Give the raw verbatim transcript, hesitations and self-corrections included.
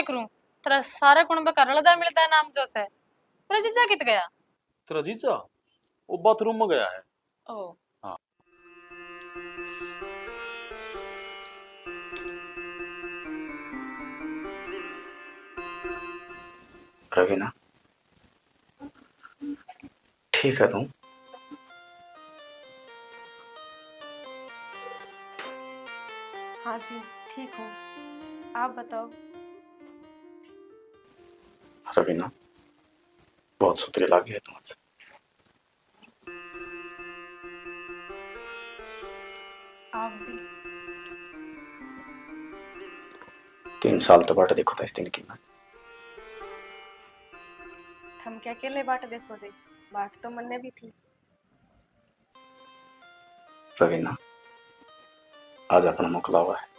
करूं, तेरा सारा कुण पे करलदा मिलता है नाम जो से। तेरा जीजा कित गया? तेरा जीजा? वो बाथरूम में गया है। ओ। हाँ। रवीना, ठीक है तू? हाँ जी, ठीक हूँ। आप बताओ। रवीना, बहुत सुथरी लागी है तू आज। आप भी। तीन साल तो बाट देखो था इस दिन की मैं। थम क्या अकेले बाट देखो थे? बाट तो मन्ने भी थी। रवीना, आज अपना मुकलावा है।